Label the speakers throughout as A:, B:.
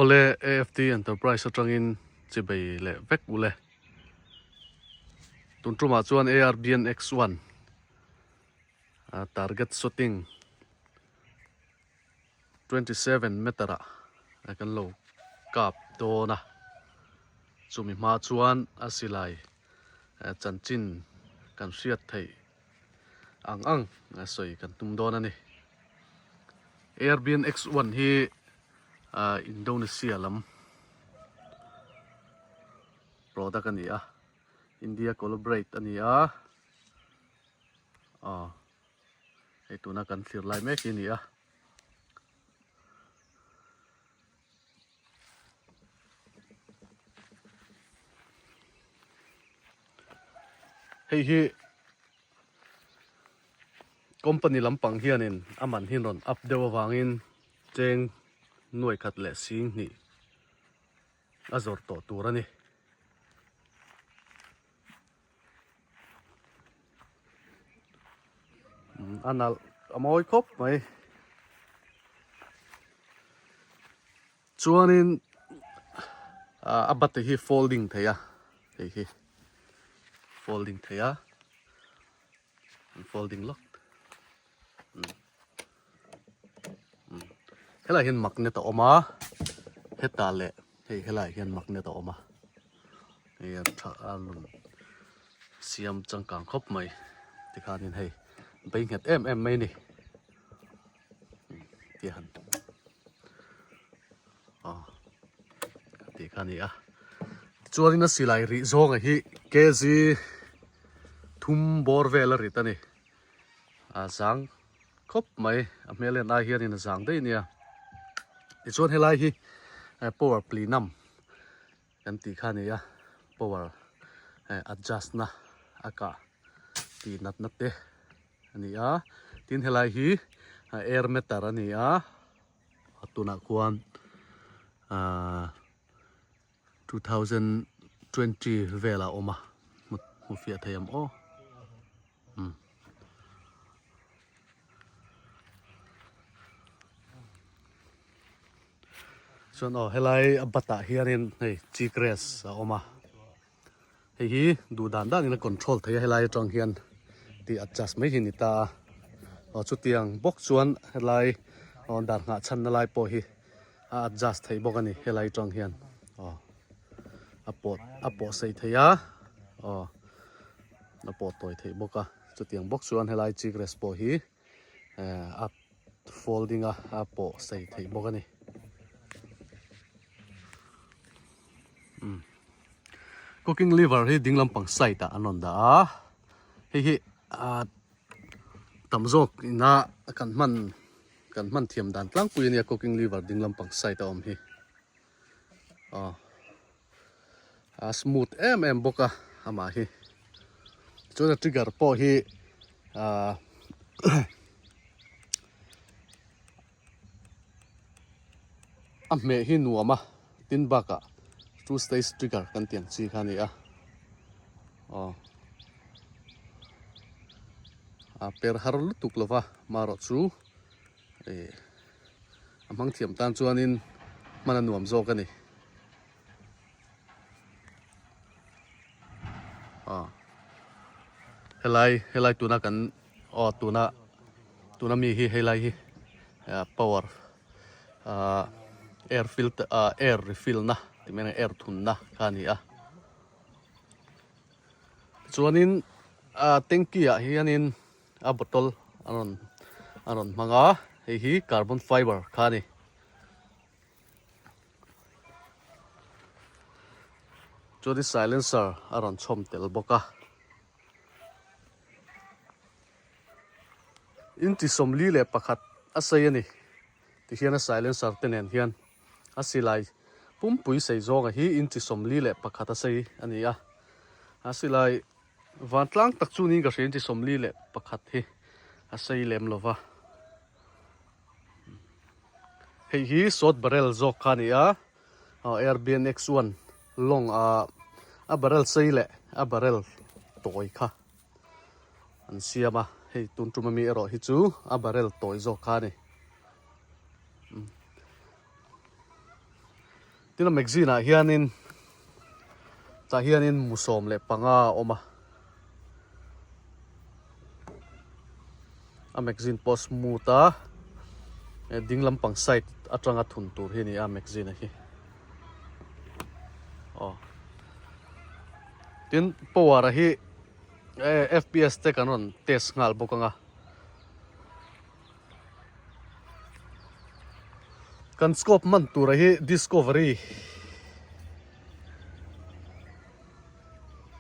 A: Awle AFT Enterprise atangin chibei leh vek ule. Tun tumah chuan ARBN X1 target shooting 27 meter ah kan lo kap dawn a, chumi hma chuan a silai chanchin kan hriat theih ang ang a sawi kan tum dawn a ni. Airbnb X1 hi Indonesia lam product a ni a, India collaborate a ni a, aw hei tuna kan thlir lai mek hi a ni a. Hei hi company lampang hianin a man hi rawn up deuh avangin cheng nuai khat leh sing hnih a zawrh tawh tur a ni. A nalh a mawi khawp mai chuanin a bate hi folding thei a hei hi folding thei a an folding lawk helai hian magnet a awm a hetah leh hei helai hian magnet a awm a hei a tha a lun siam changkang khawp mai tikhanin hei bei nghet em em mai a ni tih han aw tih kha a ni a tichuanin a silai rih zawnga hi kg thum bawr vel a rit a ni. A zang khawp mai a hmel en ai hianin a zang daih nia tichuan helai hi power plenum kan tih kha a ni a power adjust na a kah tih nat na te a ni a tin helai hi air meter a ni a tunah khuan ahh 2020 velah a awm a hmu fiah thei ang aw. Chuan aw helai a batah hianin hei chi grass a awm a hei hi duh dan danin a control thei a helai atang hian tih adjust mai hi a ni ta a aw chutiang bawk chuan helai aw dar nghah chhanna lai pawh hi a adjust thei bawk a ni helai atang hian aw a pawt a pawh sei thei a aw. A pawh tawi theih bawk a chutiang bawk chuan helai chi grass pawh hi a folding a a pawh sei theih bawk a ni cooking lever hi ding lampang side ah an rawn dah a hei hi ah tam zawk ina kan hman kan hman thiam dan tlangpui a nia cooking lever ding lampang side a awm hi aw. A smooth em em bawk a amah hi chuan a trigger pawh hi ahh a hmeh hi nuam a tin bakah two stage trigger kan tih ang chi kha a ni a aw a per har lutuk lova marawh chu ih a hmang thiam tan chuanin hman a nuam zawk a ni. Aw helai helai tuna kan aw tuna tuna mi hi helai hi power ah air filter ah air refill na ti mai ang air thun na kha a ni a chuanin ah tanky ah hianin a bottle a rawn a rawn hmang a hei hi carbon fiber kha a ni. Chuan silencer a rawn chhawm tel bawk a. Inti 41 a sei a ni ti hian a silencer te nen hian a silai pumpui sei zawnga hi inti 41 a sei a ni a. A silai vantlang tak chu niin ka hria inti 41 hi a sei lem lova. Hei hi short barrel zawk kha a ni a Airbnb X1 long a a barrel sei leh a barrel tawi kha an siam a hei tun tum ami erawh hi chu a barrel tawi zawk kha a ni. Tin a magazine ah hianin tah hianin mu 15 a awm a. A magazine pawh smooth a ding lampang side atanga thun tur hi a ni a magazine a hi aw tin power a hi fps te kan rawn test nghal bawk ang a kan scope hman tur a hi discovery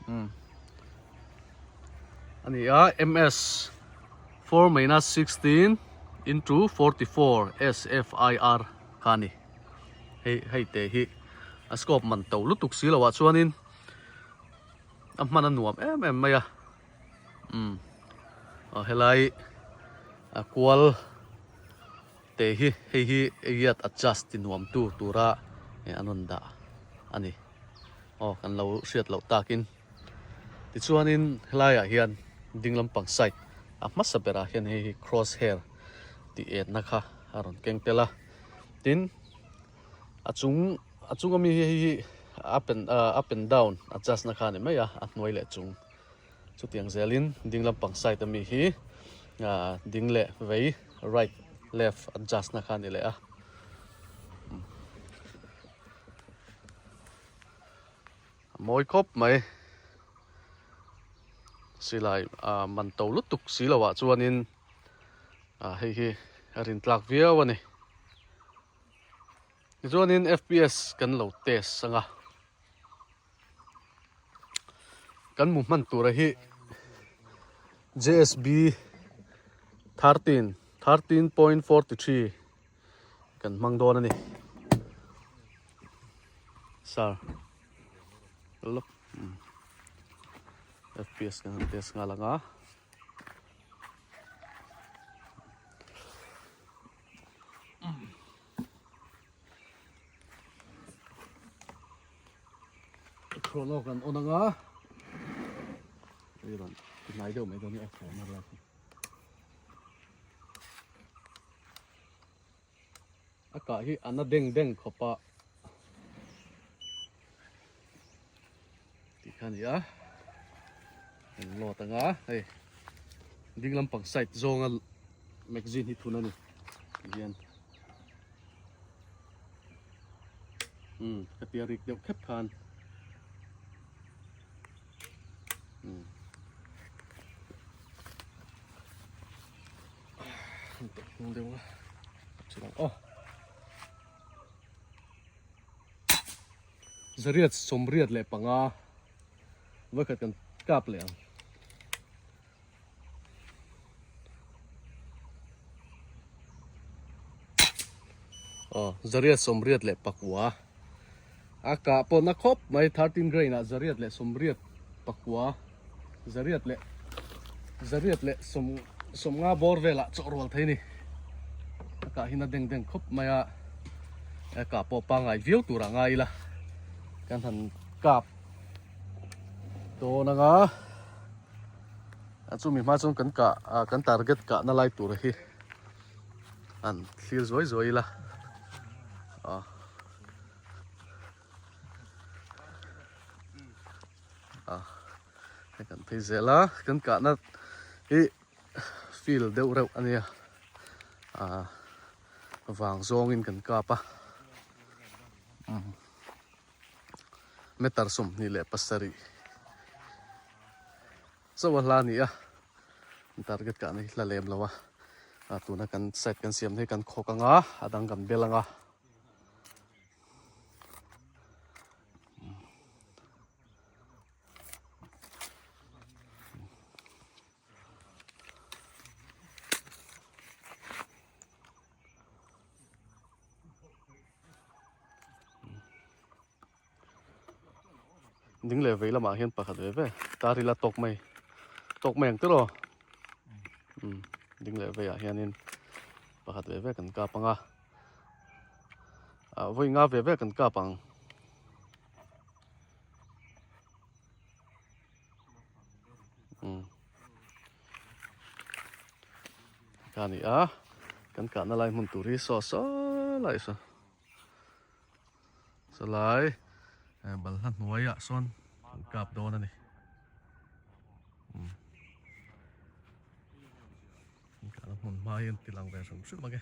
A: umm a ni a ms 4 minus 16 into 44 sfir kha a ni hei hei te hi a scope man to lutuk si lo ah chuanin a hman a nuam em em mai a umm aw helai a kual te hi hei hi eiat adjust ti nuam tu tura an rawn dah a ni aw kan lo hriat loh takin tichuanin helaiah hian ding lampang side a hmasa berah hian hei hi cross hair tih etna kha a rawn keng tel a tin a chung a chung ami hi hei hi up and up and down adjust na kha a ni mai a a hnuai leh chung. Chutiang zelin ding lampang side ami hi ah ding leh vei right left adjust na kha a ni leh a a mawi khawp mai silai ah man to lutuk si lo ah chuanin ah hei hi a rin tlak viau a ni tichuanin fps kan lo test ang a. Kan mu hman tura hi JSB 13 13.43 kan hmang dawn a ni sir lawk fps kan han test nghal ang a. Chrono kan on anga hei rawn ti hnai deuh mai dawn hi a chhawm a lai a kah hi a na deng deng khawp a tih kha a ni a kan load anga hei ding lampang side zawnga magazine hi thun a ni tihian. Umm ka tia rik deuh khep khan umm hnung deuh a chutah aw zariat 85 vawikhat kan kap leh ang. Aw 189 a kah pawh na khawp mai 13 grain ah 189 zariat leh zariat leh sawm sawmnga bawr velah chawh rual thei a ni a kah hi na deng deng khawp mai a a kah pawh pangngai viau turah ngai ila kan han kap dawn anga a chumi hma chuan kan kah ah kan target kah na lai tur hi an thlir zuai zuai ila ah ah hei kan phei zel a kan kah na hi field deuh reuh a nia ah vang zawngin kan kap a umm. Meter 27 chauh a hla a ni a target kah na hi hla lem lo a ah tuna kan side kan siam na hi kan khawk ang a a dang kan bel ang a. Ding leh vei lamah hian pakhat ve ve tar ila tawk mai tawk mai ang te rawh umm ding leh veiah hianin pakhat ve ve kan kap ang a ah vawi nga ve ve kan kap ang. Umm ka ni a kan kahna lai hmun tur hi saw saw lai saw. Sawlai balhla hnuaiah sawn an kap dawn a ni. An kahna hmun hma hi an ti lang ve hrim hrim ang e.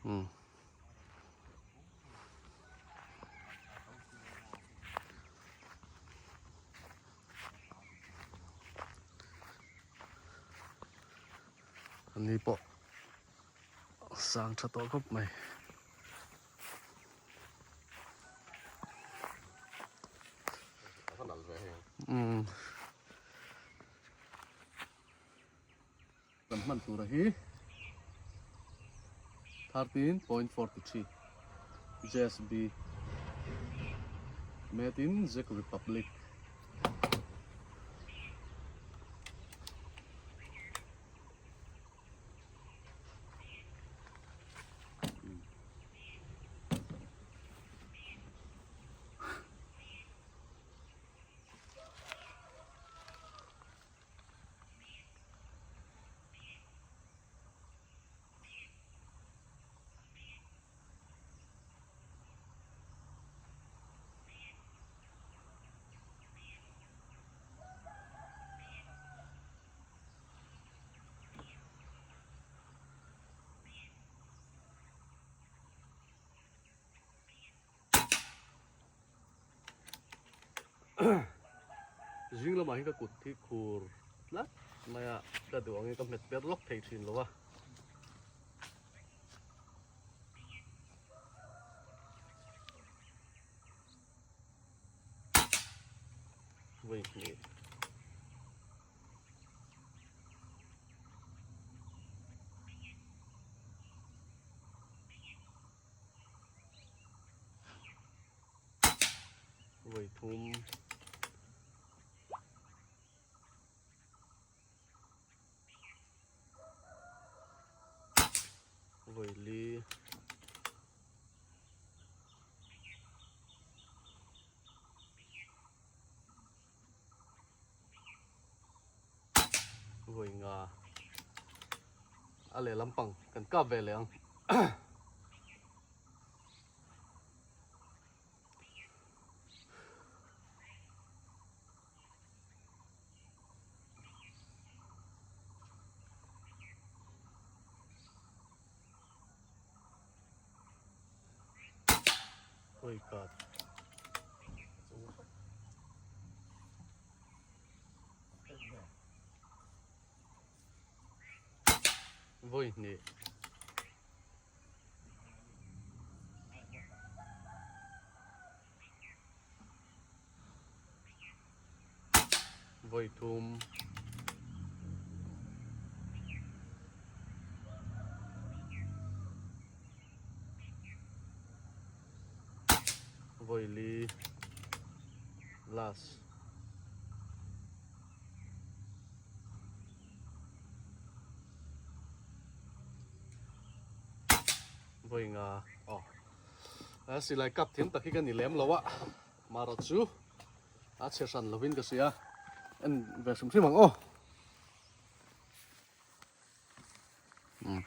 A: Um. Ani pawh sang tha tawh khawp mai. Um. Kan hman tura hi 13.43 JSB made in Czech Republic. Zing lamah hian ka kut hi khur tlat mai a, ka duh angin ka hmet per lawk thei thin lo a. Vawi hnih. Vawi thum. Vawi li. Vawi nga a lehlam pang kan kap ve leh ang. Oi kat. Voi hnih. Voi thum. Voi li. Last. Voi nga aw a silai kap thiam tak hi ka ni lem lo a marawh chu a chhe hran lovin ka hria en ve hrim hrim ang aw um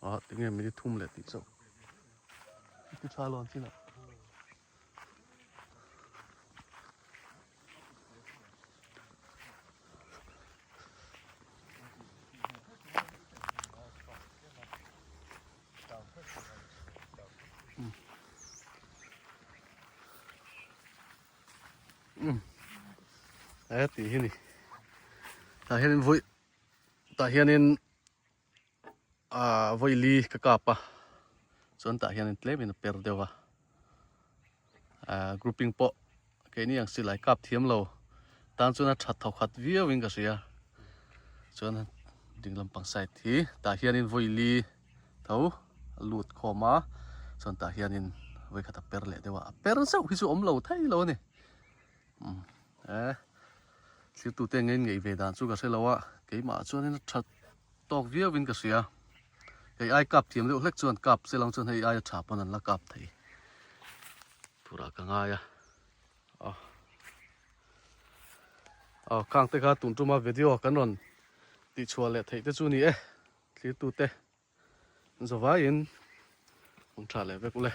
A: a tinge minute thum leh tih chauh ti tha lo an chin ah. He tih hi ni tah hianin vawi tah hianin ah vawi li ka kap a chuan tah hianin tlem in a per deuh a ah grouping pawh keini ang silai kap thiam lo tan chuan a tha thaw khat viau in ka hria chuan ding lampang side hi tah hianin vawi li tho a lut khawm a chuan tah hianin vawi khat a per leh deuh a a per zeuh hi chu awm lo thei lo a ni umm eh thlir tute nge ngei ve dan chu ka hre lo a keimah chuanin a tha tawk viau in ka hria hei ai kap thiam deuh hlek chuan kap se lang chuan hei aia tha pawn an la kap thei turah ka ngai a. Aw khang te kha tun tuma video kan rawn tihchhuah leh theih te chu ni e thlir tute. Zavaiin hmun tha leh vek ule.